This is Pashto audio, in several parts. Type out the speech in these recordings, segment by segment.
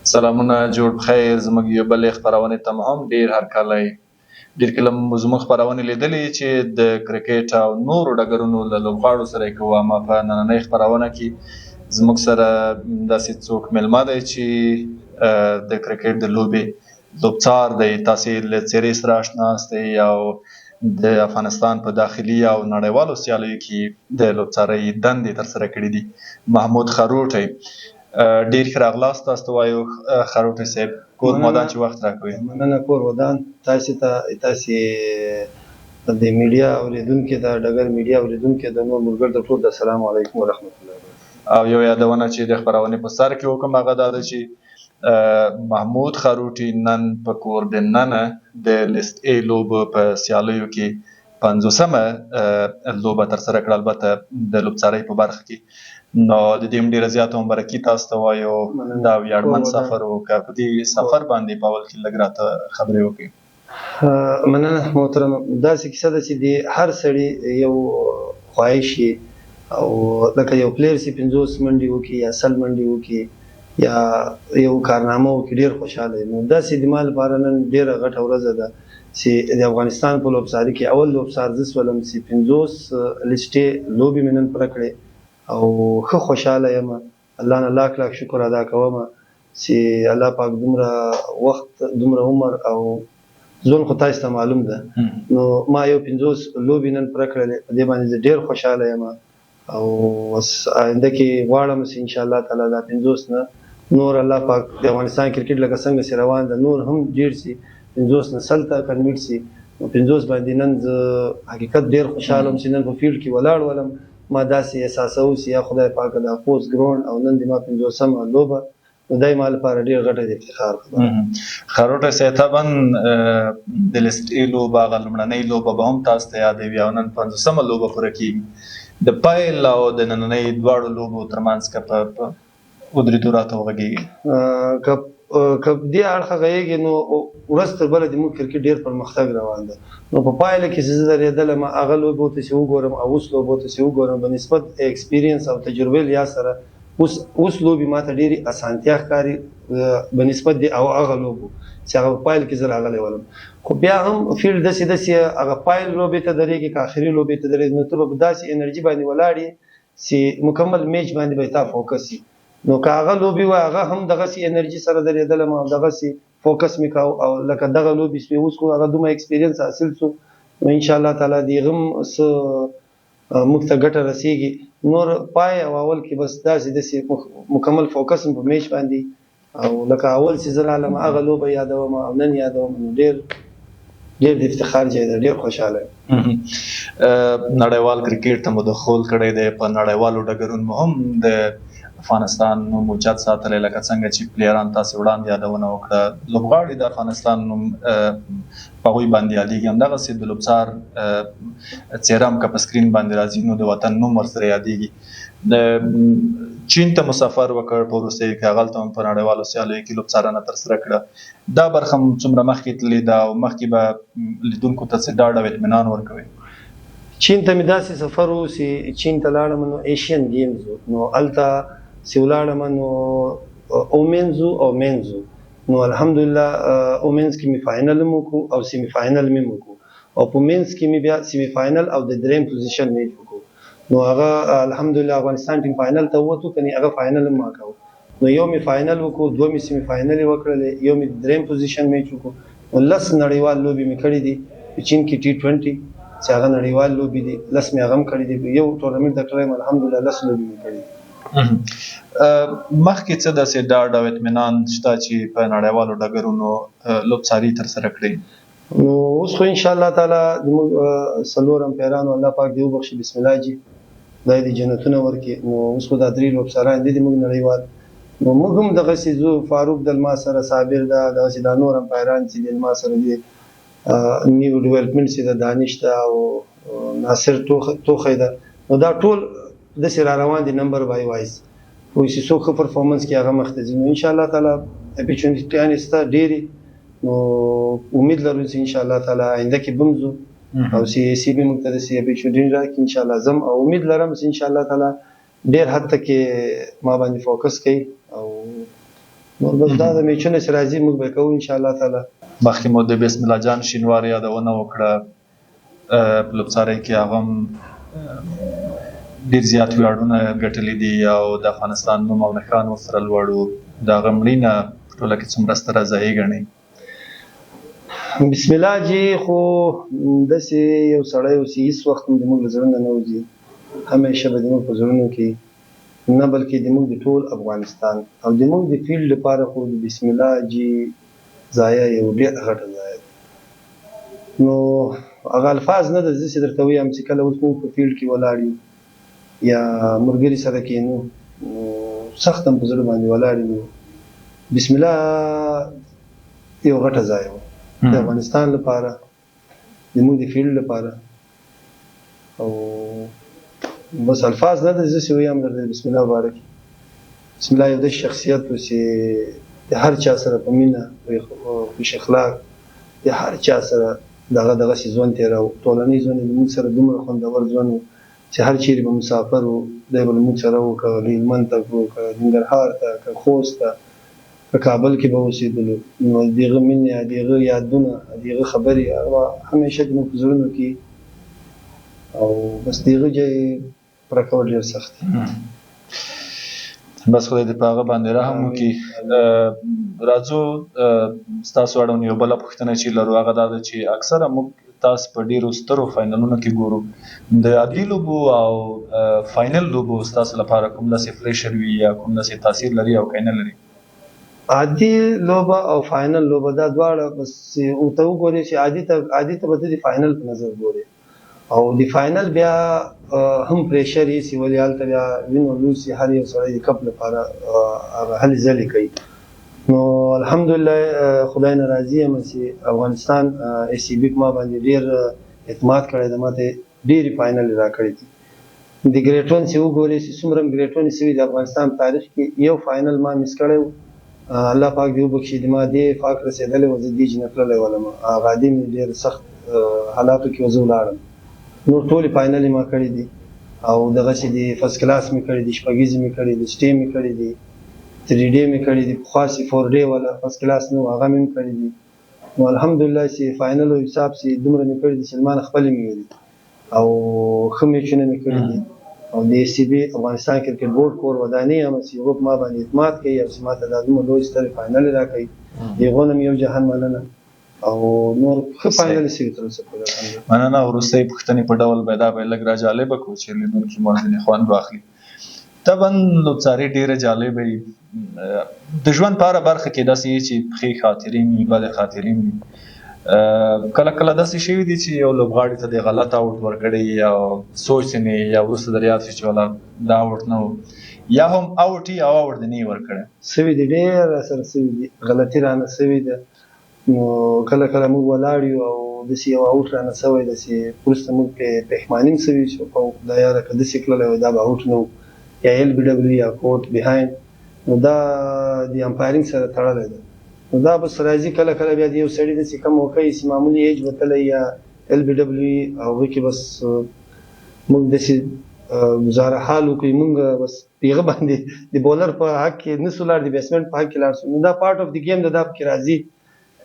سلامونه، جوړ بخیر. زموږ یو بلې خپرونې ته مو هم ډېر هرکلی. ډېر کله مو زموږ خپرونې لیدلې چې د کرکټ او نورو ډګرونو له لوبغاړو سره یې کوو، اما په نننۍ خپرونه کې زموږ سره داسې څوک مېلمه دی چې د کرکټ د لوبې لوبڅار دی. تاسې له څېرې سره اشنا یاستئ او د افغانستان په داخلي او نړیوالو سیالیو کې د لوبڅارۍ دندې ترسره کړې دي. محمود خروټی، ډیر ښه راغلاست تاسو ته وایو خروټی صاحب. کور مو ودان چې وخت راکوي. مننه، کور ودان تاسو ته، تاسو د میډیا اوریدونکو ته، ډګر میډیا اوریدونکو د نور ملګرو ته ټول السلام علیکم ورحمت الله. او یو یادونه چې د خپرونې په سر کې وکم هغه دا ده چې محمود خروټي نن په کور د ننه د لیست ای لوبو په سیالیو کې 50مه لوبه ترسره کړه، البته د لوبڅارۍ په برخه کې. نو د دې هم ډېره زیاته مبارکي تاسو ته وایو. دا ویاړمن سفر و، که په دې سفر باندې په اول کې لږ راته خبرې وکړئ. مننه محترم. داسې کیسه ده چې د هر سړي یو خواهش او لکه یو player چې 50 منډې وکړي یا 100 منډې وکړي یا یو کارنامه وکړي، ډېر خوشحاله وي. نو داسې د ما لپاره نن ډېره غټه ورځ ده چې د افغانستان په لوبڅاري کې اول لوبڅار زه سولم چې 50 list A لوبې مې نن پوره کړې او ښه خوشحاله یم. الله نه لاک لاک شکر ادا کوم چې الله پاک دومره وخت، دومره عمر او ژوند خو تاسو ته معلوم ده. نو ما یو 50 لوبې نن پوره کړلې، په دې باندې زه ډېر خوشحاله یم او اوس آینده کې غواړم چې ان شاء الله تعالی دا 50 نه نور الله پاک د افغانستان کرکټ لکه څنګه چې روان ده نور هم ډېر سي، 50 نه 100 ته convert سي. نو 50 باندې نن زه حقیقت ډېر خوشحاله وم چې نن په field کې ولاړ ولم، ما داسې احساسوو چې یا خدای پاک دا خوست ground او نن د ما 50مه لوبه، نو دا ما لپاره ډېر غټه د افتخار خبره. خروټی صاحب، طبعا د list A لوبه، هغه لومړنۍ لوبه به هم تاسو ته یادوي او نن 50مه لوبه پوره کېږي. د پیل او د نننۍ دواړو لوبو ترمنځ که په ودرېدو راته وغږېږي. که دې اړخه غږېږي نو ورځ تر بله د موږ کرکټ ډېر پرمختګ روان ده. نو په پایله کې چې زه درېدلم هغه لوبو ته چې وګورم او اوس لوبو ته چې وګورم، په نسبت experience او تجربې لیا سره اوس لوبې ما ته ډېرې اسانتیا ښکاري په نسبت د او هغه لوبو چې هغه په پیل کې زه راغلی ولم. خو بیا هم field داسې داسې هغه پیل لوبې ته درېږي که آخري لوبې ته درېږي، نو ته به په داسې انرژي باندې ولاړ یې چې مکمل match باندې به تا focus وي. نو که هغه لوبې وه هغه هم دغسې انرژي سره درېدلم او دغسې focus مې کاوه او لکه دغه لوبې سوې. اوس خو هغه دومره experience حاصل سو، نو ان شاء الله تعالی د هغه هم څه موږ ته ګټه رسېږي. نور پای او اول کې بس داسې داسې مکمل focus مې په match باندې او لکه اول چې زه رالم هغه لوبه یادوم او نن یادوم، نو ډېر ډېر د افتخار ځای دی، ډېر خوشحاله یم. نړیوال کرکټ ته مو دخول کړی دی، په نړیوالو ډګرونو مو هم د افغانستان نوم اوچت ساتلی، لکه څنګه چې player ان تاسې وړاندې یادونه وکړه، لوبغاړي د افغانستان نوم په هغوی باندې یادېږي. همدغسې د لوبڅار څېره هم که په screen باندې راځي نو د وطن نوم ورسره یادېږي. د چین ته مو سفر وکړ په وروستیو کې، هغلته هم په نړیوالو سیالیو کې لوبڅارنه ترسره کړه. دا برخه هم څومره مخکې تللې ده او مخکې به لیدونکو ته څه ډاډ او اطمینان ورکوي؟ چین ته مې داسې سفر و چې چین ته لاړم نو Asian Games و، نو هلته چې ولاړم نو women's و او men's و. نو الحمدلله women's کې مې final هم وکړو او semi final مې هم وکړو او په men's کې مې بیا semi final او د دریم position match وکړو. نو هغه الحمدلله افغانستان team final ته ووتو، کنې هغه final هم ما کاوه. نو یو مې final وکړو، دوه مې semi final یې وکړلې، یو مې دریم position match وکړو. نو 10 نړیوال لوبې مې کړې دي په چین کې، T20 چې هغه نړیوال لوبې دي، 10 مې هغه هم کړې دي. یو tournament ته کړی یم، الحمدلله 10 لوبې مې کړې دي. مخکې څه داسې ډاډ او اطمینان شته چې په نړیوالو ډګرونو لوبڅاري ترسره کړئ؟ نو اوس خو ان شاء الله تعالی زموږ څلور umpire انو الله پاک دې وبخښي، بسم الله جي، خدای دې جنتونه ورکړي. نو اوس خو دا درې لوبڅاران دي موږ نړیوال، نو موږ هم دغسې ځو، فاروق د ما سره، صابر ده، دغسې دا نور umpire ان چې د ما سره دي، new development چې ده، دانش ده او ناصر توخی ده. نو دا ټول داسې را روان دي number by wise، خو چې څوک ښه performance کوي هغه مخته ځي. نو ان شاء الله تعالی opportunity یانې شته ډېرې، نو امید لرو چې ان شاء الله تعالی آینده کې به هم ځو او چې سی بي موږ ته داسې opportunity راکړي ان شاء الله ځم، او امید لرم چې ان شاء الله تعالی ډېر حد ته کې ما باندې focus کوي او نور بس دا د میچونه چې راځي موږ به کوو ان شاء الله تعالی. مخکې مو د بسم الله جان شینوار یادونه وکړه، په لوبڅارۍ کې هغه هم ډېر زیات ویاړونه ګټلي دي او د افغانستان نوم او نښان ورسره لوړ و. د هغه مړینه په ټوله کې څومره ستره ضایع ګڼئ؟ بسم الله جي خو داسې یو سړی و چې هیڅ وخت هم د موږ له زړه نه نه وځي، همیشه به د موږ په زړونو کې نه بلکې د موږ د ټول افغانستان او د موږ د فیلډ لپاره خو د بسم الله جي ضایع یو ډېره غټه ضایع ده. نو هغه الفاظ نه ده زه چې درته ویم چې کله اوس موږ په فیلډ کې ولاړ یو یا ملګري سره کینو نو سخت هم په زړه باندې ولاړ یو. بسم الله یو غټه ځای و د افغانستان لپاره، د موږ د فیلډ لپاره، او بس الفاظ نه ده زه چې ویم درته بسم الله مبارک. بسم الله یو داسې شخصیت و چې د هر چا سره په مینه، خوش اخلاق، د هر چا سره دغه دغسې ژوند تېراوه. ټولنیز ژوند یې له موږ سره دومره خوندور ژوند و چې هر چیرې به مسافر و دی به له موږ سره و، که هلمند ته و، که ننګرهار ته، که خوست ته، که کابل کې به اوسېدلو، نو د هغه مینې، د هغه یادونه، د هغه خبرې هغه به همیشه زموږ په زړونو کې، او بس د هغه ځای پوره کول ډېر سخت دي. بس خدای دې په هغه باندې رحم وکړي. راځو ستاسو اړوند یو بله پوښتنه چې لرو هغه دا ده چې اکثره موږ تاسو په ډیرو سترو فاینلونو کې ګورو، د عادي لوبو او فاینل لوبو ستاسو لپاره کوم داسې پریشر وي یا کوم داسې تاثیر لري او که نه لري؟ عادي لوبه او فاینل لوبه دا دواړه بس ورته وګورې چې عادي ته به ته د فاینل په نظر ګورې، او د فاینل بیا هم پریشر یې چې ولې هلته بیا وینو لوز چې هر یو سړی د کپ لپاره هغه هلې ځلې کوي. نو الحمدلله خدای نه راضي یم چې افغانستان ای سي بي په ما باندې ډېر اعتماد کړی دی، ما ته یې ډېرې فاینلې راکړې دي. د ګریټ ون چې وګورې چې څومره هم ګریټ ون شوي د افغانستان په تاریخ کې یو فاینل ما مس کړی و، الله پاک دې وبخښي، د ما دې فاک رسېدلی و، زه دې جنه تللی ولم، هغه عادي مې ډېر سخت حالاتو کې و، زه ولاړم. نور ټولې فاینلې ما کړې دي، او دغسې د فرست کلاس مې کړې دي، شپږیزې مې کړې دي، سټې مې کړې دي، تھري ډي مې کړې دي، پخوا چې فور ډي وله فرست کلاس نه و هغه مې هم کړې دي. نو الحمدلله چې فاینلو حساب چې دومره مې کړې دي چې ما نه خپلې مې ویلي، او ښه میچونه مې کړي دي. او د ای سي بي افغانستان کرکټ بورډ کور ودانۍ هم چې هغو په ما باندې اعتماد کوي او چې ما ته دا دومره لوی سترې فاینلې راکوي، د هغو نه مې یو جهان مننه. او نور ښه فاینل شوي تر اوسه پورې الحمدلله. مننه. وروستۍ پوښتنې په ډول به دا به لږ را جالبه کړو چې لیدونکي مو ځینې خوند واخلي. طبعا لوبڅاري ډېره جالبه وي، د ژوند په هره برخه کې داسې چې ښې خاطرې وي، بدې خاطرې وي. کله کله داسې شوي دي چې یو لوبغاړي ته د غلط اوټ ورکړی یا سوچ نه یا وروسته در یاد شي چې ولا دا اوټ نه و، یا هم اوټ یې او اوټ دې نه ورکړی. سوي دي، ډېر راسره سوي دي، غلطي رانه سوي ده. نو کله کله موږ ولاړ یو او داسې یو اوټ رانه سوی دی چې وروسته موږ پرې پښیماني هم سوي چې خو دا یاره که داسې کړلی وای دا به اوټ نه و، یا ایل بي ډبلیو یا کوټ بیهایند. نو دا د امپایرینګ سره تړلی دی. نو دا بس راځي کله کله بیا د یو سړي داسې کم موقع یې چې معمولي ایج به تللی یا ایل بي ډبلیو هغه کې بس موږ داسې ګزاره حال وکړو، موږ بس هغه باندې د بولر په حق کې نه سو لاړ، د بیټسمن په حق کې لاړ سو. نو دا پارټ اف د ګیم ده، دا پکې راځي.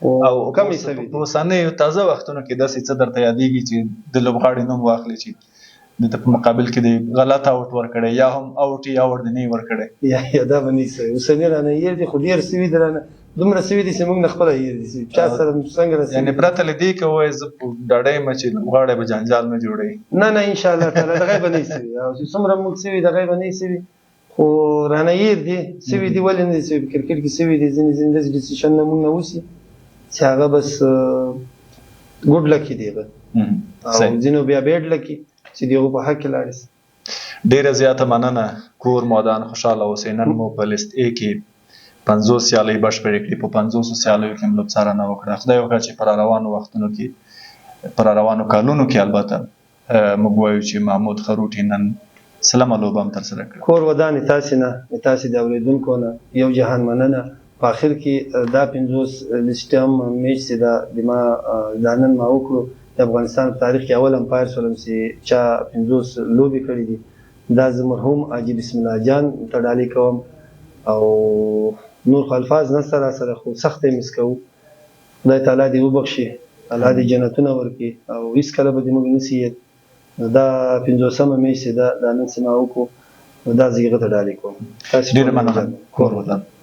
او کم یې سوي دي. په اوسنیو تازه وختونو کې داسې څه درته یادېږي چې د لوبغاړي نوم واخلې چې د ده په مقابل کې د غلط اوټ ورکړی یا هم اوټ یې اوټ دې نه ورکړی؟ یا دا به نه سوي. اوسني رانه هېر دي، خو ډېر سوي دي رانه، دومره سوي دي چې موږ نه خپله هېر دي چې چا سره څنګه رسېږي. یعنې پرته له دې که ووایې زه ډاډه یم چې لوبغاړی به جنجال نه جوړوي. نه نه انشاءالله تعالی دغه به نه سوي، او چې څومره موږ سوي دغه به نه سوي، خو رانه هېر دي. سوي دي، ولې نه دي سوي؟ په کرکټ کې سوي دي، ځینې ځینې داسې ډیسیشن نه موږ نه وسي چې هغه بس ګډ لکي دی هغه، او ځینو بیا بیډ لکي چې د هغو په حق کې لاړ سي. ډېره زیاته مننه، کور مو ودان، خوشحاله اوسئ. نن مو په لیست ای کې 50 سیالۍ بشپړې کړې، په 50 سیالیو کې هم لوبڅارنه وکړه. خدای وکړه چې په روانو وختونو کې، په روانو کالونو کې البته موږ وایو چې محمود خروټي نن سلمه لوبه هم ترسره کړه. کور ودان تاسې نه، تاسې د اورېدونکو نه یو جهان مننه. په اخر کې دا 50 لیست هم میچ چې دا د ما دا نن ما وکړو، د افغانستان په تاریخ کې اول امپایر سولم چې چا 50 لوبې کړې دي. دا زه مرحوم حاجي بسم الله جان ته ډالۍ کوم، او نور خو الفاظ نشته را سره، خو سخت یې مس کوو. خدای تعالی دې وبخښي، الله دې جنتونه ورکړي او هیڅکله به دې موږ نسی هېر. نو دا 50مه میاشت چې ده، دا نن چې ما وکړو، نو دا زه هغه ته ډالۍ کوم. تاسې ډېره ټول مننه، کور ودان.